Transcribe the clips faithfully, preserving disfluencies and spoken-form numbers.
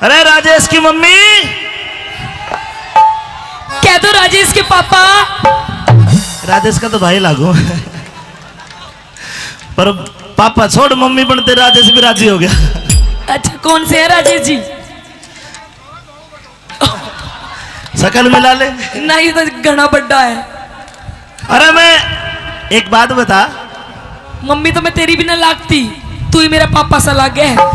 अरे राजेश की मम्मी, कह दो राजेश के पापा। राजेश का तो भाई लागू, पर पापा छोड़, मम्मी बनते राजेश भी राजी हो गया। अच्छा, कौन से है राजेश जी? शकल मिला ले। नहीं, तो घना बड्डा है। अरे मैं एक बात बता। मम्मी तो मैं तेरी भी ना लागती, तू ही मेरा पापा सा लागे है।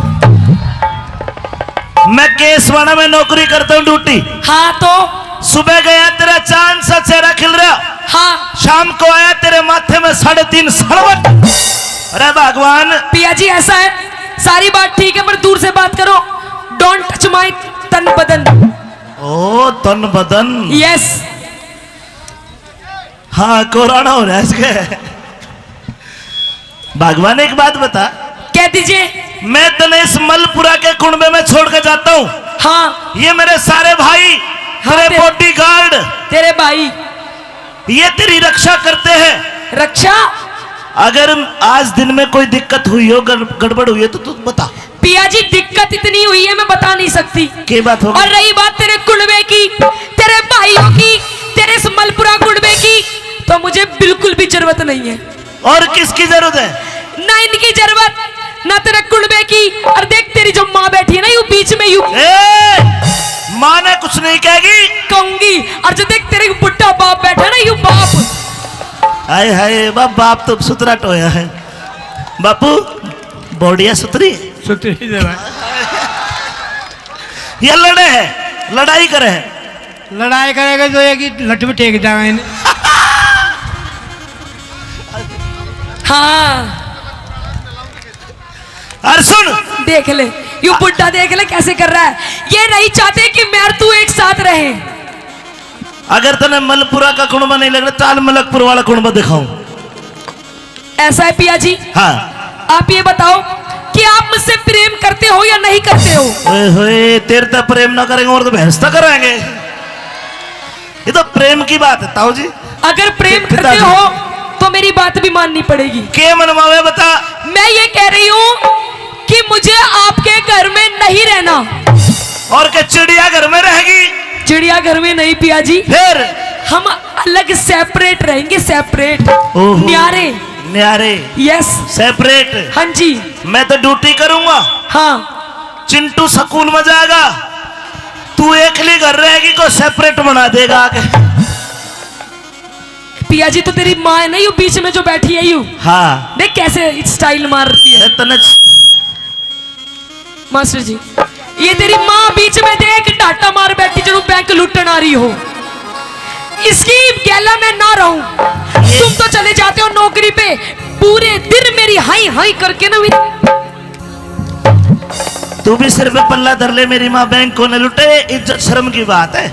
मैं केसवाड़ा में नौकरी करता हूँ, ड्यूटी। हाँ तो? सुबह गया तेरा चांद सा चेहरा खिल रहा। हाँ। शाम को आया तेरे माथे में साढ़े तीन सड़वट। अरे भगवान। पिया जी ऐसा है, सारी बात ठीक है पर दूर से बात करो। Don't touch my तन बदन। ओ तन बदन। Yes। हाँ, कोराना हो रहा है इसके। भगवान, एक बात बता। कह दीजिए। मैं तने इस मलपुरा के कुणबे में छोड़ के जाता हूँ। हाँ। ये मेरे सारे भाई, हाँ, तेरे ते-, बॉडीगार्ड, तेरे भाई, ये तेरी रक्षा करते हैं। रक्षा? अगर आज दिन में कोई दिक्कत हुई हो, गड़-, गड़बड़ हुई है तो तू बता। पिया जी, दिक्कत इतनी हुई है, मैं बता नहीं सकती। के बात हो गई? और रही बात तेरे कुणबे की, तेरे भाइयों की, तेरे इस मलपुरा कुणबे की, तो मुझे बिल्कुल भी जरूरत नहीं है। और किसकी जरूरत है? ना इनकी जरूरत, ना तेरे कुणबे की। और देख, तेरी जो माँ बैठी है ना, यू बीच में, यू ए, माँ ने कुछ नहीं कहेगी। कहूंगी। और जो देख, तेरे बुढ़ा बाप बैठा ना, यू बाप। हाय हाय, बा-, बाप तो सुथरा टोया है। बापू, बॉडिया सुथरी है। सुथरी जरा। ये लड़े है, लड़ाई करे है। लड़ाई करेगा तो एक ही लठ भी टेक जाएंगे। हाँ। और सुन। देख ले, यू बुड्ढा देख ले कैसे कर रहा है। ये नहीं चाहते कि मैं और तू एक साथ रहें। अगर तने मलपुरा का कुणबा नहीं लग रहा, चाल मलकपुर वाला कुणबा दिखाऊं। ऐसा है पिया जी? हाँ। आप ये बताओ कि आप मुझसे प्रेम करते हो या नहीं करते हो? ओए होए, तेरे तो प्रेम ना करेंगे और तो भैंस तो कराएंगे। ये तो प्रेम की बात है ताऊ जी। अगर प्रेम करते हो तो मेरी बात भी माननी पड़ेगी। के मनवावे बता। मैं ये कह रही हूँ कि मुझे आपके घर में नहीं रहना। और के चिड़िया घर में रहेगी? चिड़िया घर में नहीं पिया जी। फिर? हम अलग, सेपरेट रहेंगे, सेपरेट। ओहो। न्यारे। न्यारे। यस। सेपरेट। हाँ जी। मैं तो ड्यूटी करूंगा। हाँ। चिंटू स्कूल में जाएगा, तू एकली घर रहेगी, को सेपरेट बना देगा आके। पिया जी, तो तेरी माँ है ना, यू बीच में जो बैठी है, यू। हाँ। देख कैसे स्टाइल मार रही है। अरे तने मास्टर जी, ये तेरी माँ बीच में देख, डाटा मार बैठी, जणु बैंक लुटन आ रही हो। इसकी गैला मैं ना रहूं। तुम तो चले जाते हो नौकरी पे, पूरे दिन मेरी हाई हाई करके ना। तू भी सिर पे पल्ला धर ले, मेरी माँ बैंक को न लुटे, इज्जत शर्म की बात है।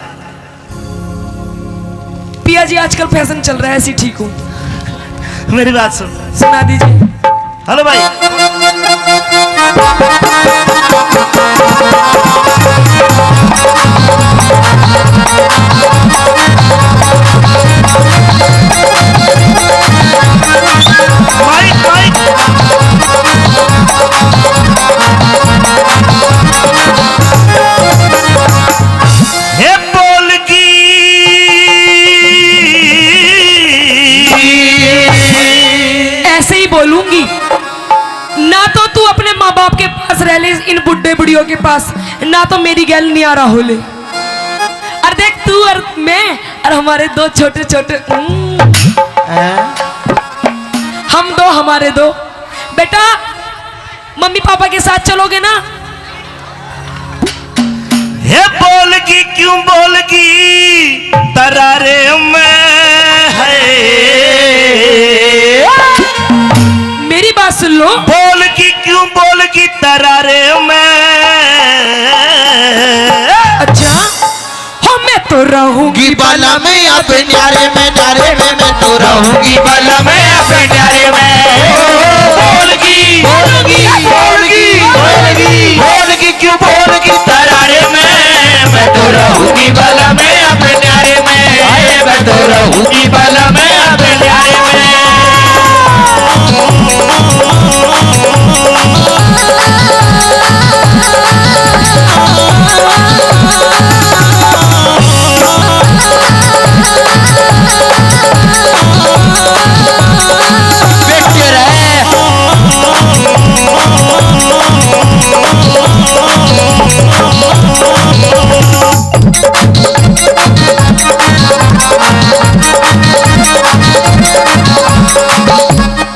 पिया जी, आजकल फैशन चल रहा है, ऐसी ठीक हूँ। मेरी बात सुन। सुना दीजिए। हेलो भाई। Mic, mic. हे बोल की। ऐसे ही बोलूंगी। ना तो तू अपने माँ बाप के पास रह ले, इन बुड्ढे बुढ़ियों के पास, ना तो मेरी गैल न्यारा हो ले। और देख, तू और मैं और हमारे दो छोटे छोटे, हम्म। हैं? हम दो, हमारे दो। बेटा, मम्मी पापा के साथ चलोगे ना? हे बोलगी क्यों बोलगी तरारे में है। मेरी बात सुन लो। बोलगी क्यों बोलगी तरारे में। अच्छा। हो मैं तो रहूंगी बाला में अब न्यारे में, न्यारे में मैं तो रहूंगी बाला में अब न्यारे में। बोलगी, बोलगी, बोलगी, बोलगी, बोलगी क्यों बोलगी तरारे में। मैं तो रहूंगी बाला में अब न्यारे में, आए मैं तो रहूंगी बाला में अब न्यारे में।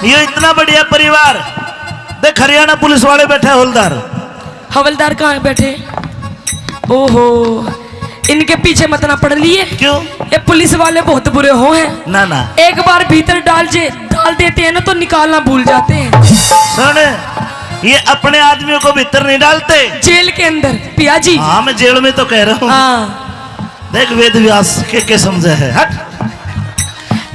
ये इतना बढ़िया परिवार। देख, हरियाणा पुलिस वाले बैठे, हवलदार। हवलदार कहाँ बैठे? ओहो, इनके पीछे मत ना पड़ लिए। क्यों? ये पुलिस वाले बहुत बुरे हो हैं। ना, ना। एक बार भीतर डाल जे, डाल देते हैं ना, तो निकालना भूल जाते हैं। सुन, ये अपने आदमियों को भीतर नहीं डालते। जेल के अंदर, पिया जी। हाँ, मैं जेल में तो कह रहा हूँ। हाँ। देख, वेद व्यास के, के समझे है, हट।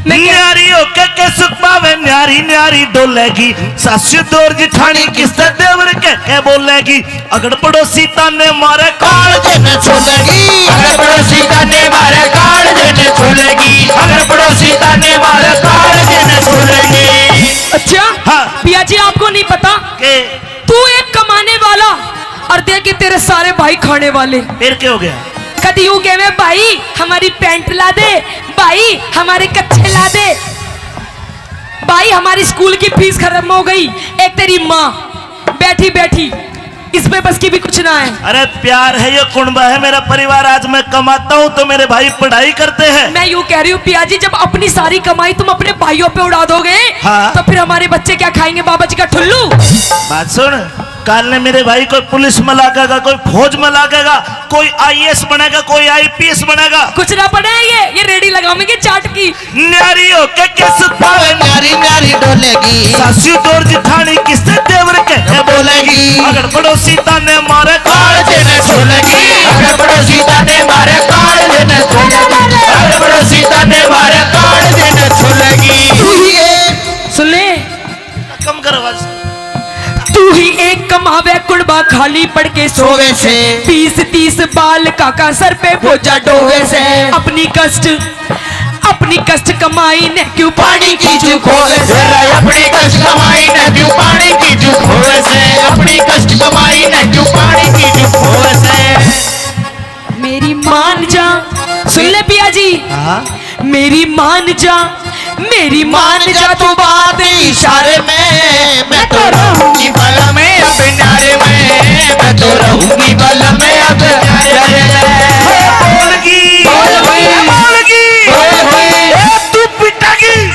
मैं कह न्यारी होके के सुख पावे, न्यारी न्यारी डोलेगी। सासू दौर जिठानी किससे देवर के, के बोलेगी। अगर पड़ोसी ताने मारे कालजे ने छोलेगी। अगर पड़ोसी ताने मारे कालजे ने छोलेगी। अगर पड़ोसी ताने मारे कालजे ने छोलेगी। अच्छा? हाँ। पिया जी, आपको नहीं पता? के? तू एक कमाने वाला और देखे तेरे सारे भाई खाने वाले। फिर क्या हो गया? कदी यूं कहवे, "भाई, हमारी पैंट ला दे, भाई, हमारे कच्छे ला दे, भाई, हमारी स्कूल की फीस खत्म हो गई।" एक तेरी माँ बैठी बैठी, इस पे बस की भी कुछ ना है। अरे प्यार है, ये कुणबा है मेरा परिवार। आज मैं कमाता हूँ तो मेरे भाई पढ़ाई करते हैं। मैं यूं कह रही हूँ पिया जी, जब अपनी सारी कमाई तुम अपने भाइयों पे उड़ा दोगे, हाँ। तो फिर हमारे बच्चे क्या खाएंगे, बाबा जी का ठुल्लू? बात सुन, काल ने मेरे भाई कोई पुलिस में लागेगा, कोई फौज में लागेगा, कोई आईएएस बनेगा, कोई आईपीएस बनेगा। कुछ ना बने, ये, ये रेडी लगावेंगे चाट की। न्यारी होके किस पावे, न्यारी न्यारी डोलेगी। सासू दौर जिठानी किससे देवर के बोलेगी। अगर पड़ोसी ताने मारे कालजे ने छोलेगी। अगर पड़ोसी ताने मारे कालजे ने छोलेगी। अगर पड़ोसी ताने मारे कालजे ने छोलेगी। तू ही एक, सुन ले। कम कर आवाज। तू ही एक कमावे कुणबा, खाली पड़ के सोवे से। बीस तीस बाल काका सर पे बोझा ढोवे से। अपनी कष्ट, अपनी कष्ट कमाई ने क्यों पानी की जू खोवे से। अपनी कष्ट कमाई ने क्यों पानी की जू खोवे से। अपनी कष्ट कमाई ने क्यों पानी की जू खोवे से। मेरी मान जा, सुन ले पिया जी। हाँ। मेरी मान जा, मेरी मान जा तू बात इशारे में। मैं तो रहूंगी बाला में अब न्यारे में, मैं तो रहूंगी बाला में अब न्यारे में। बोलगी, बोल भाई, बोलगी, बोल भाई। ए, तू पिटेगी।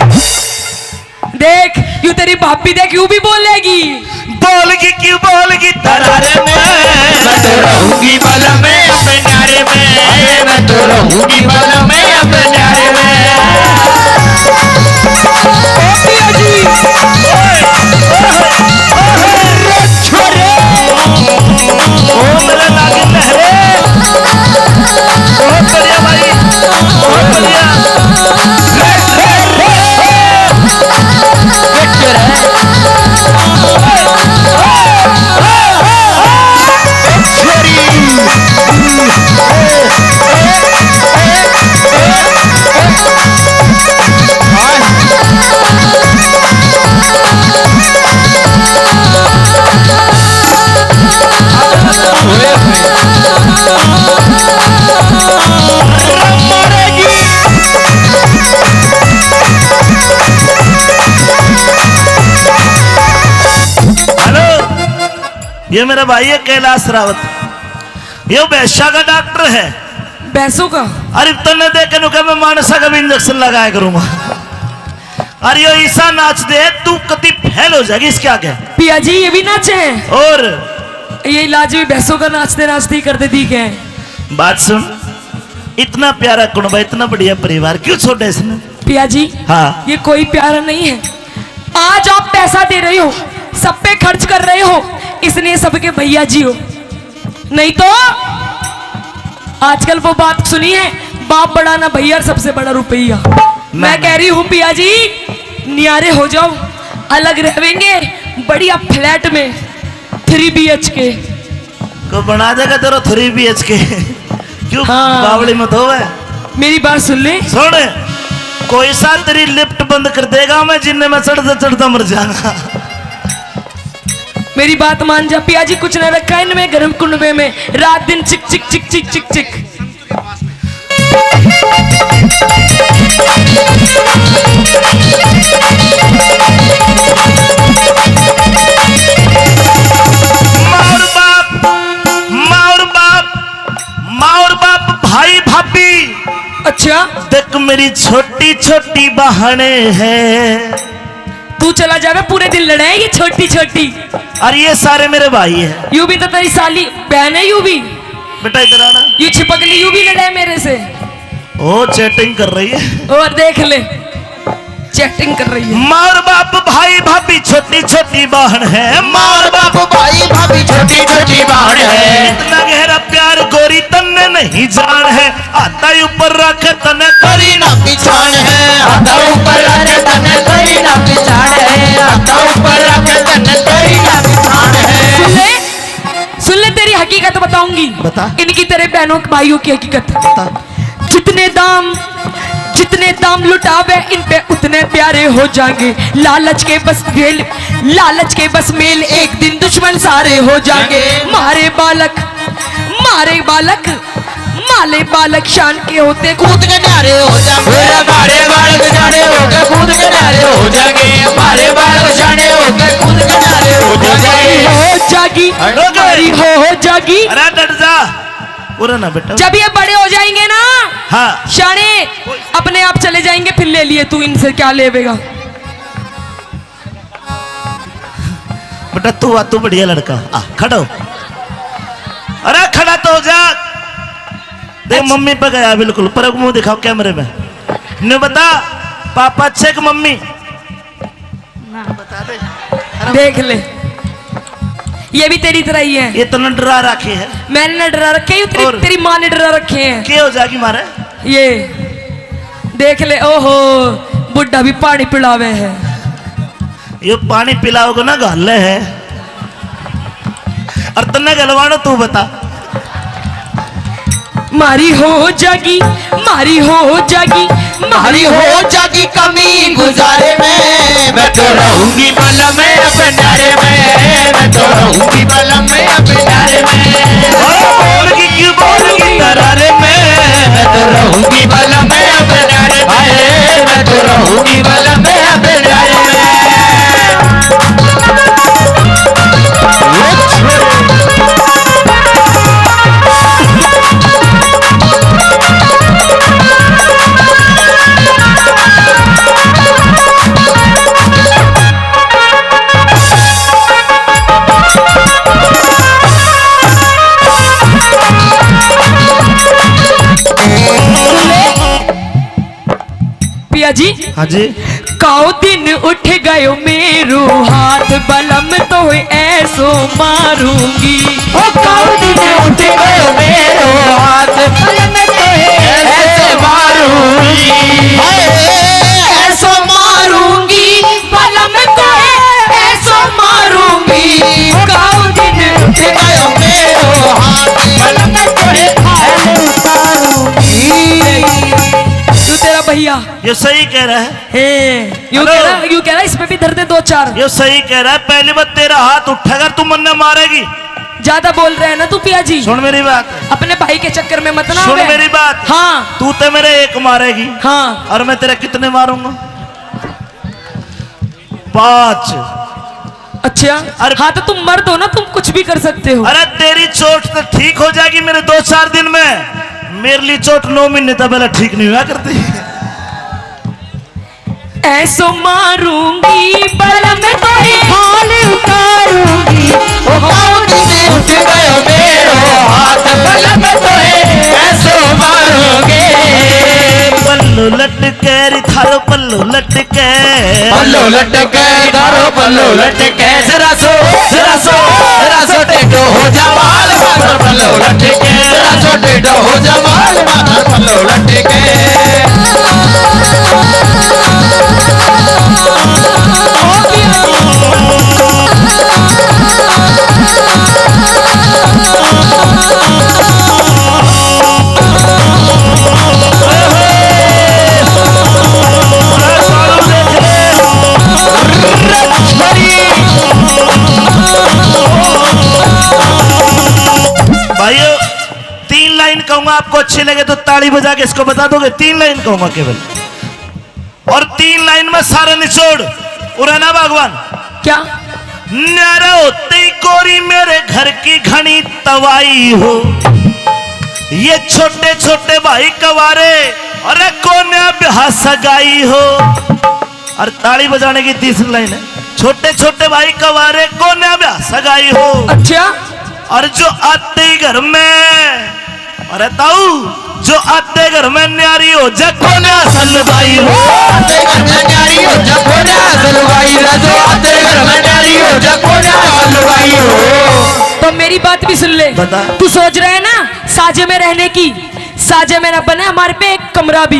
देख, यू तेरी भाभी देख, यू भी बोलेगी। बोलगी क्यों बोलगी तरारे में। मैं तो रहूंगी बाला में अपने न्यारे में। मैं तो रहूंगी बाला में अपने न्यारे में। ओ पिया जी। ओए, ओए, ओए, ओए, छोरे। ओ मेरे लागे लहरे। बहुत बढ़िया भाई, बहुत बढ़िया। हेलो, ये मेरा भाई है कैलाश रावत, ये भैंसा का डॉक्टर है। भैंसों का? अरे तन्ने देख के नु कह, मैं मानसा का भी इंजेक्शन लगाया करूंगा। अरे यो ईसा नाच दे, तू कति फेल हो जाएगी इसके आगे। पिया जी, ये भी नाचे हैं? और ये इलाज भी भैंसों का नाचते नाचते ही कर देती है। बात सुन, इतना प्यारा कुणबा, इतना बढ़िया परिवार, क्यों छोड़ा इसने? पिया जी, हाँ। ये कोई प्यारा नहीं है। आज आप पैसा दे रहे हो, सब पे खर्च कर रहे हो, इसलिए सबके भैया जी हो। नहीं तो आजकल वो बात सुनी है, बाप बड़ा ना भैया, सबसे बड़ा रुपया। मैं मैं कह रही हूँ पिया जी, न्यारे हो जाओ, अलग रहेंगे बढ़िया फ्लैट में, थ्री बीएचके। को बना देगा तेरा थ्री बीएचके? क्यों हाँ। बावली मत होवे। मेरी बात सुन ले। सुन, कोई सा तेरी लिफ्ट बंद कर देगा, मैं जिन्ने में चढ़ता चढ़ता मर जाऊंगा। मेरी बात मान जा पिया जी, कुछ ना रखा इनमें गर्म कुंडवे में, रात दिन चिक चिक चिक चिक चिक चिक। माँ और बाप, माँ और बाप, माँ और बाप, भाई भाभी। अच्छा। देख मेरी छोटी छोटी बहने हैं। तू चला जावे, पूरे दिन लड़ाएगी छोटी छोटी। और ये सारे मेरे भाई हैं। यू भी तो तेरी साली बहन है, यू भी। बेटा इधर आना। यू छिपकली, यू भी लड़ाए मेरे से। ओ चैटिंग कर रही है। और देख ले, चैटिंग कर रही है। माँ और बाप भाई भाभी छोटी छोटी बहन है। माँ और बाप भाई भाभी छोटी छोटी बहन है। इतना गहरा प्यार गोरी तन्ने नहीं जान है। हाथा ऊपर रख तने करी ना पिछाण है। हाथा ऊपर रख तने करी ना पिछाण है। हाथा ऊपर रख तने करी ना पिछाण है। सुन ले, सुन ले, तेरी हकीकत बताऊंगी। बता। इनकी तेरे बहनों भाइयों की हकीकत। बता। जितने दाम, जितने दाम लुटावे इन पे उतने प्यारे हो जाएंगे। लालच के बस मेल, लालच के बस मेल, एक दिन दुश्मन सारे हो जाएंगे। मारे बालक, मारे बालक, माले बालक शान के होते कूद के न्यारे हो जाएंगे। मारे बालक शाने होते कूद के न्यारे हो जाएंगे। मारे बालक शाने होते कूद के न्यारे हो जाएंगे। हो जागी, हो जागी। अरे डट जा, पूरा ना बेटा। जब ये बड़े हो जाएंगे ना, हाँ। शाने अपने आप चले जाएंगे, फिर ले लिए तू इनसे क्या लेवेगा। बेटा तू आ, तू बढ़िया लड़का, आ खड़ा हो। अरे खड़ा तो हो जा। देख अच्छा। मम्मी पे गया बिल्कुल, पर मुंह दिखाओ कैमरे में। न्यू बता, पापा अच्छे कि मम्मी? ना। बता दे। अरे देख ले, ये भी तेरी तरह ही है। ये तो न डरा रखे है। मैंने न डरा रखे, ये तेरी, और? तेरी माँ ने डरा रखे हैं। क्या हो जाएगी मारे? ये देख ले, ओहो, बुढ़ा भी पानी पिलावे है। यो पानी पिलाओगे ना, घाले है। और तन्ने गलवानो, तू बता। मारी हो जागी, मारी हो जागी, मारी हो जागी कमी गुजारे में। मैं तो रहूंगी बलम में अपनारे में, मैं तो रहूंगी बलम में अपनारे में। ओ, बोल की क्यों बोल की तरारे में, मैं तो रहूंगी बलम में अपनारे में, मैं तो रहूंगी बलम में अपनारे में। पिया जी। हाँ जी। काओ दिन उठ गयो मेरो हाथ, बलम तो ऐसो मारूंगी। ओ काओ दिन उठ गयो मेरो हाथ, बलम तो ऐसो मारूंगी। हाय, ऐसो मारूंगी, बलम तो ऐसो मारूंगी। काओ दिन उठ गयो मेरो हाथ, बलम तो ऐसो मारूंगी। तू तेरा भैया। ये सही कह रहा है। हे, यूं हेलो। कह रहा, यूं कह रहा, इस पे भी धर दे दो चार। ये सही कह रहा है, पहली बार तेरा हाथ उठेगा, तू मन्ने मारेगी। ज्यादा बोल रहे हैं ना तू पिया जी। सुन मेरी बात। अपने भाई के चक्कर में मत ना सुन आवे। मेरी बात। हाँ। तू तो मेरे एक मारेगी। हाँ। और मैं तेरे कितने मारूंगा? पांच। अच्छा। अरे हाँ, तो तुम मर्द हो ना, तुम कुछ भी कर सकते हो। अरे तेरी चोट तो ठीक हो जाएगी मेरे दो चार दिन में। पैरली चोट नौ महीने तक पहले ठीक नहीं हुआ करती। ऐसो मारूंगी बलम तोरे, हाल उतारूंगी। ओ कौन से उठ गयो मेरो हाथ, बलम तोरे ऐसो मारूंगी। पल्लो लटके रे थारो, पल्लो लटके। पल्लो लटके रे थारो, पल्लो लटके। जरा सो, जरा सो, जरा सो टेढ़ो हो जा बाल, बाल पल्लो लटके। जरा सो टेढ़ो हो जा बाल, बाल पल्लो लटके। भाइयों, तीन लाइन कहूंगा, आपको अच्छी लगे तो ताली बजा के इसको बता दोगे। तीन लाइन कहूंगा केवल, और तीन लाइन में सारा निचोड़। उरे ना भगवान। क्या? न्यारा होते ही कोरी मेरे घर की घनी तवाई हो। ये छोटे छोटे भाई कवारे, अरे कोन्या ब्याह सगाई हो। और ताली बजाने की तीसरी लाइन है, छोटे छोटे भाई कवारे, कोन्या ब्याह सगाई हो। अच्छा। और जो आते ही घर में, अरे ताऊ, जो आते घर में न्यारी हो जा, कोन्या सलवाई हो। आते घर में न्यारी हो जा, कोन्या सलवाई हो। जो आते घर में न्यारी हो जा, कोन्या सलवाई हो। तो मेरी बात भी सुन ले। बता। तू सोच रहा है ना साजे में रहने की, साजे में ना बने हमारे पे एक कमरा भी।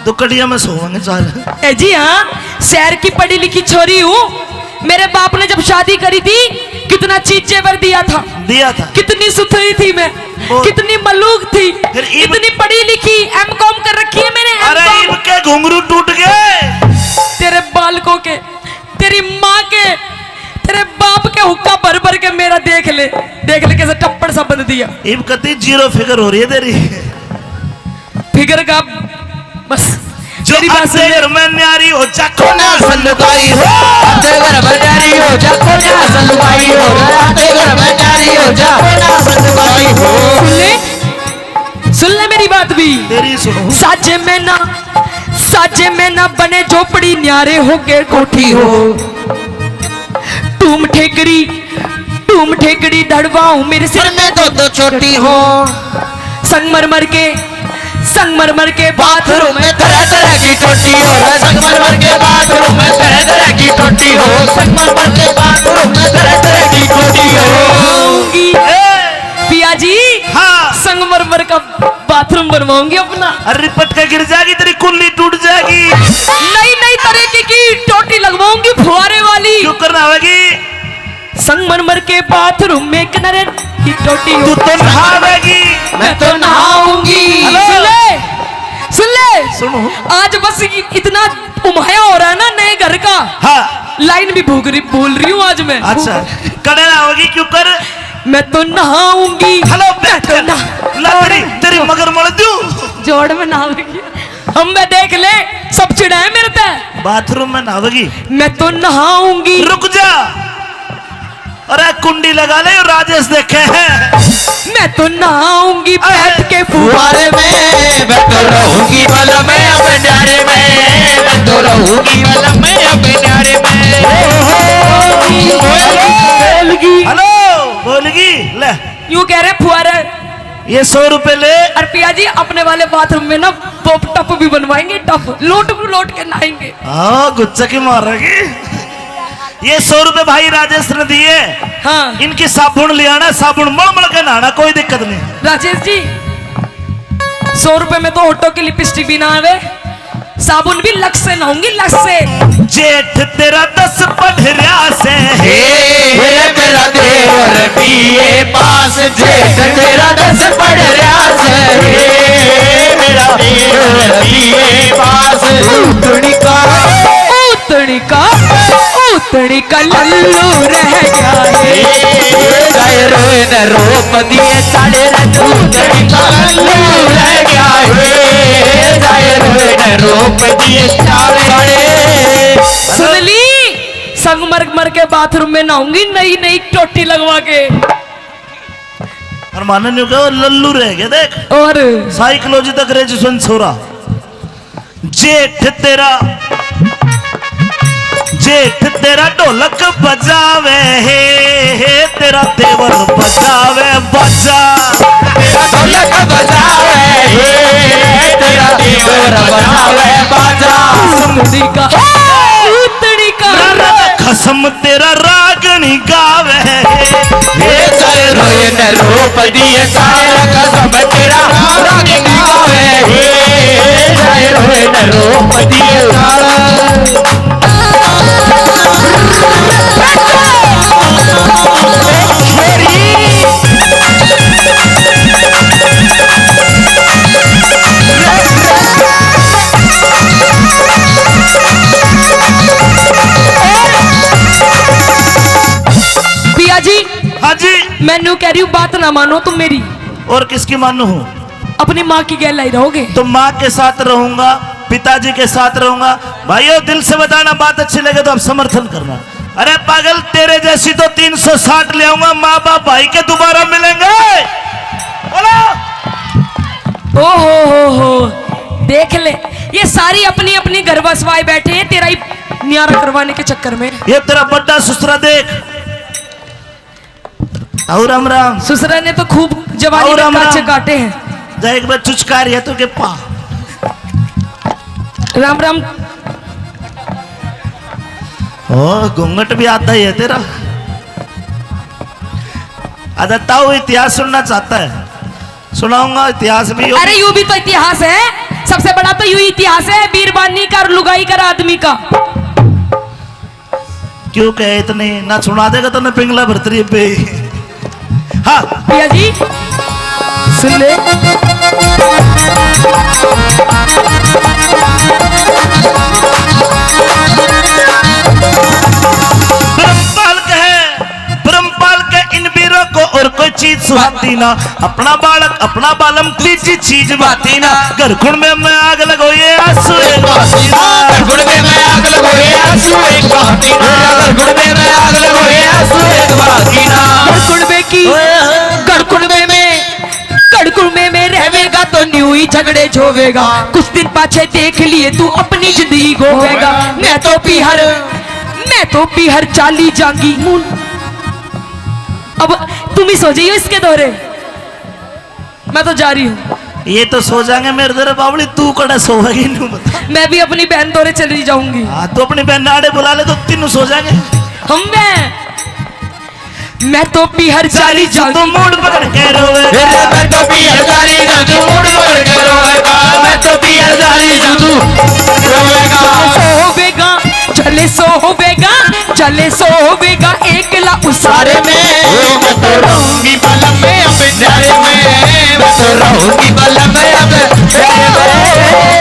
दो कड़िया में सोवांगे चार। ए जी हाँ, शहर की पढ़ी लिखी छोरी हूँ। मेरे बाप ने जब शादी करी थी, कितना चीज जेवर दिया था, दिया था। कितनी सुथरी थी मैं, बहुत। कितनी मलूक थी, फिर इब- इतनी पढ़ी लिखी, एम कॉम कर रखी है मैंने, एम कॉम। अरे इब के घुंघरू टूट गए। तेरे बालकों के, तेरी माँ के, तेरे बाप के हुक्का भर भर के मेरा देख ले, देख ले कैसे टप्पड़ सा बंध दिया। इब कती जीरो फिगर हो रही है तेरी। फिगर का बस। जो तेरी बात सुन आते ले। घर में न्यारी हो जा, कोन्या सलवाई हो। आते घर में न्यारी हो जा, कोन्या सलवाई हो। आते घर में न्यारी हो जा, कोन्या सलवाई हो। सुन ले, सुन ले मेरी बात भी। तेरी सुनो। साजे में ना, साजे में ना बने झोपड़ी, न्यारे होके कोठी हो। टूम ठेकड़ी, टूम ठेकड़ी धड़वाऊं मेरे सिर पर में दो दो चोटी हो। संगमरमर के, संगमरमर के बाथरूम में तरह तरह की टोटी हो। संगमरमर के बाथरूम में तरह तरह की टोटी हो। संगमरमर के बाथरूम में तरह तरह की टोटी हो। आऊंगी। ए! पिया जी, हाँ। संगमरमर का बाथरूम बनवाऊंगी अपना। अरे पटका गिर जाएगी, तेरी कुल्ली टूट जाएगी। नई नई तरीके की टोटी लगवाऊंगी फुहारे वाली। क्यों करना होगी? संगमरमर के बाथरूम में किनारे की टोटी हो। तू तो नहावेगी। मैं तो नहाऊंगी। हेलो। सुन ले, सुन ले। सुनो। आज बस इ-, इतना उमाया हो रहा है ना नए घर का। हाँ। लाइन भी भूल रही, भूल रही हूँ आज मैं। अच्छा। कड़े नहावेगी क्यों कर? मैं तो नहाऊंगी। हेलो, मैं तो नहा- ला तेरी, तेरी मगर मल दूं। जोड़ में नहावेगी। हम मैं देख ले, सब चिढ़ाए मेरे पे। बाथरूम में नहावेगी। मैं तो नहाऊंगी। रुक जा। अरे कुंडी लगा ले, राजेश देखे हैं। मैं तो नहाऊंगी अरे बैठ के फुहारे में। मैं तो रहूंगी बलम में अब न्यारे में। मैं तो रहूंगी बलम में अब न्यारे में। बोलगी। हेलो, बोलगी। ले। यूं कह रहे फुहारे। ये सौ रुपए ले। और पिया जी, अपने वाले बाथरूम में ना टप, टप भी बनवाएंगे, टप। लोट को लोट के नहाएंगे। हाँ, गुच्चा की मारेगी। ये सौ रुपए भाई राजेश ने दिए। हाँ। इनकी साबुन ले आना, साबुन मल मल के नहाना, कोई दिक्कत नहीं। राजेश जी, सौ रुपए में तो होठों की लिपस्टिक भी ना आवे, साबुन भी लक्स से नहाऊंगी, लक्स से। जेठ तेरा दस पढ़ रहा से। हे, हे मेरा देवर बीए पास, जेठ तेरा दस पढ़ रहा से। हे मेरा देवर बीए पास। उतनी का, उतनी का, उतनी का लल्लू रह गया है। जाए रोए न रोप दिए साले रे, उतनी का लल्लू रह गया है। जाए रोए न रोप दिए साले। सुन ली, संगमरमर के बाथरूम में नहाऊंगी नई नई टोटी लगवा के। मानन न्यू कहो, लल्लू रह गया देख। और साइकोलॉजी तक ग्रेजुएशन छोरा। जेठ तेरा, जेठ तेरा ढोलक बजावे हे, हे तेरा देवर बजावे बाजा। तेरा ढोलक बजावे हे, तेरा देवर बजावे बाजा। सुमड़ी का, सुतड़ी का। खसम तेरा रागणी गावे हे। हे जाए रोए न रूप दिए सारा कसम तेरा रागणी गावे। हे जाए रोए न रूप दिए सारा। पिया जी, हाँ जी। मैं न्यू कह रही हूँ, बात ना मानो तुम मेरी। और किसकी मानू हूँ? अपनी माँ की गैल ही रहोगे। तो माँ के साथ रहूंगा, पिताजी के साथ रहूंगा। भाइयों, दिल से बताना, बात अच्छी लगे तो आप समर्थन करना। अरे पागल, तेरे जैसी तो तीन सौ साठ ले आऊंगा, माँ बाप भाई के दोबारा मिलेंगे। बोलो। ओ हो हो हो, देख ले, ये सारी अपनी अपनी घर बसवाए बैठे हैं, तेरा ही न्यारा करवाने के चक्कर में। ये तेरा बड़ा ससुरा देख। ताऊ राम राम। ससुरा ने तो खूब जवानी ताऊ में राम राम। काचे काटे हैं। जा एक बार चुचकार है तो के पा। राम राम। ओ, घूंघट भी आता ही है तेरा। अच्छा, ताऊ इतिहास सुनना चाहता है, सुनाऊंगा इतिहास भी। अरे, यू भी तो इतिहास है, सबसे बड़ा तो यू इतिहास है बीरबानी का और लुगाई का और आदमी का। क्यों कहे इतनी ना सुना देगा तन्ने पिंगला भरतरी पे। हाँ। भैया जी, सुन ले। ब्रह्मपाल कहे, ब्रह्मपाल के इन वीरों को और कोई चीज सुहाती ना। अपना बालक, अपना बालम, तीजी चीज बाती ना। घर कुण में मैं आग लगो, ये आंसू एक बाती ना। घर कुण में मैं आग लगो, ये आंसू एक बाती ना। घर कुण में मैं आग लगो, ये आंसू एक बाती ना। घर कुण में की, घर कुण में मैं, घर कुण में मैं रहेगा तो न्यू ही झगड़े झोवेगा। कुछ दिन पाछे देख लिए तू अपनी जिंदगी गोवेगा। मैं तो पीहर, मैं तो पीहर चाली जांगी। अब तुम ही सो जाइयो इसके दौरे। मैं तो जा रही हूँ। ये तो सो जाएंगे मेरे तेरे बावली, तू कड़ा सोएगी, नू बता। मैं भी अपनी बहन तोरे चली जाऊंगी। हाँ, तू अपनी बहन आड़े बुला ले तो तीनों सो जाएंगे। हम मैं, मैं तो पीहर चाली जाऊंगी। तू मूड पकड़ के रोवे। मैं तो पीहर चाली जाऊं, तू मूड पकड़ के रोवेगा। मैं तो पीहर चाली जाऊं, तू रोवेगा। सो होवेगा, चले सो होवेगा। चले सो होवेगा एकला उसारे में। मैं तो रहूंगी बलम में अब न्यारे में। मैं तो रहूंगी बलम में अब न्यारे में।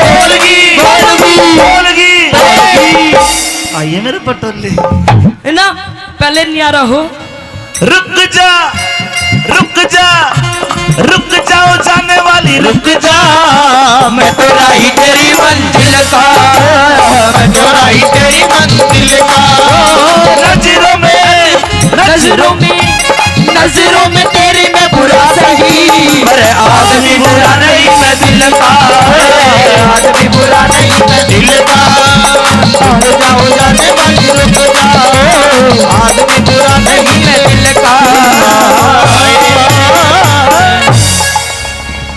बोलगी, बोलगी, बोलगी, बोलगी। आइए मेरे पटोले। है ना, पहले न्यारा हो। रुक जा, रुक जा, रुक जाओ जाने वाली, रुक जा। मैं तो राही तेरी मंजिल का, मैं तो राही तेरी मंजिल का। नजरों में, नजरों में, नजरों में तेरी मैं बुरा सही, पर आदमी बुरा नहीं मैं दिल का। आदमी बुरा नहीं मैं दिल का। रुक जाओ जाने वाली, रुक जाओ। आदमी